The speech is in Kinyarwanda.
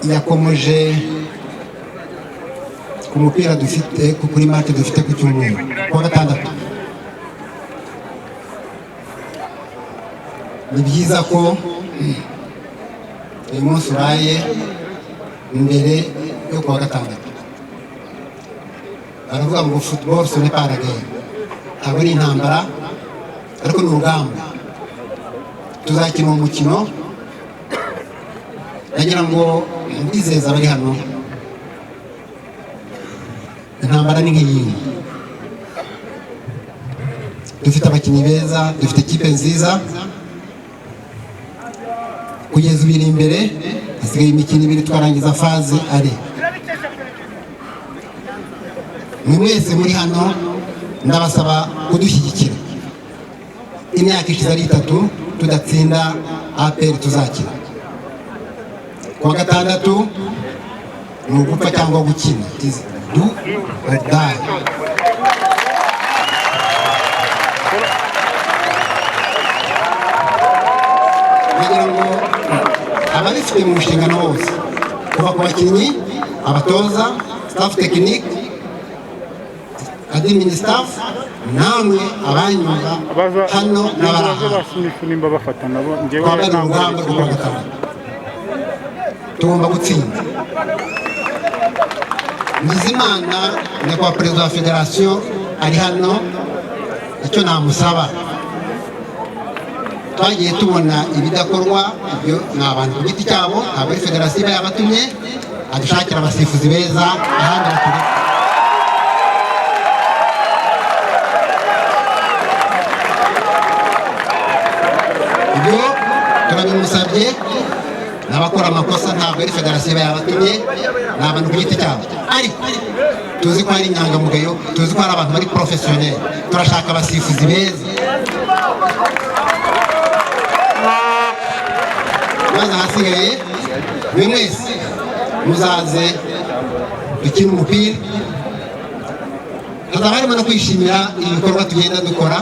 Yakomoje ku mupira dufite, kuri match dufite ku cyumweru, kuwa gatandatu. Ni byiza ko uyu munsi ubaye mbere yo kuwa gatandatu. Baravuga ngo football ce n'est pas la guerre, ntabwo ari intambara, ariko ni urugamba. Tuzakina uwo mukino. Nagira ngo ndizeza abari hano, intambara ni nk'iyi. Dufite abakinnyi beza, dufite ikipe nziza. Kugeza ubu iri imbere, hasigaye imikino 2 twarangiza phase aller. Mwe mwese muri hano, ndabasaba kudushyigikira. Imyaka ishize ari 3 tudatsinda APR. Tuzakina kuwa gatandatu, ni ugupfa cyangwa gukina, do or die. Kugira ngo ababifite mu nshingano bose, kuva ku bakinnyi, abatoza, staff technique, admin staff, namwe abanyumva hano n'abari Abaza ahandi, ba Sinifu nimba bafata nabo, njyewe twambare ntabwo urugamba rwo kuwa gatandatu, tugomba gutsinda. Bizimana, nyakubahwa perezida wa federasiyo, ari hano. Icyo namusaba, twagiye tubona ibidakorwa, ibyo ni abantu ku giti cyabo, ntabwo ari federasiyo iba yabatumye. Adushakira abasifuzi beza, ahandi batureka. Ibyo turabimusabye. N'abakora amakosa, ntabwo ari federasiyo iba yabatumye, ni abantu ku giti cyabo, ariko tuzi ko hari inyangamugayo, tuzi ko hari abantu bari professionnel. Turashaka abasifuzi beza, maze ahasigaye buri mwese muzaze dukine umupira. Hazaba harimo no kwishimira ibikorwa tugenda dukora.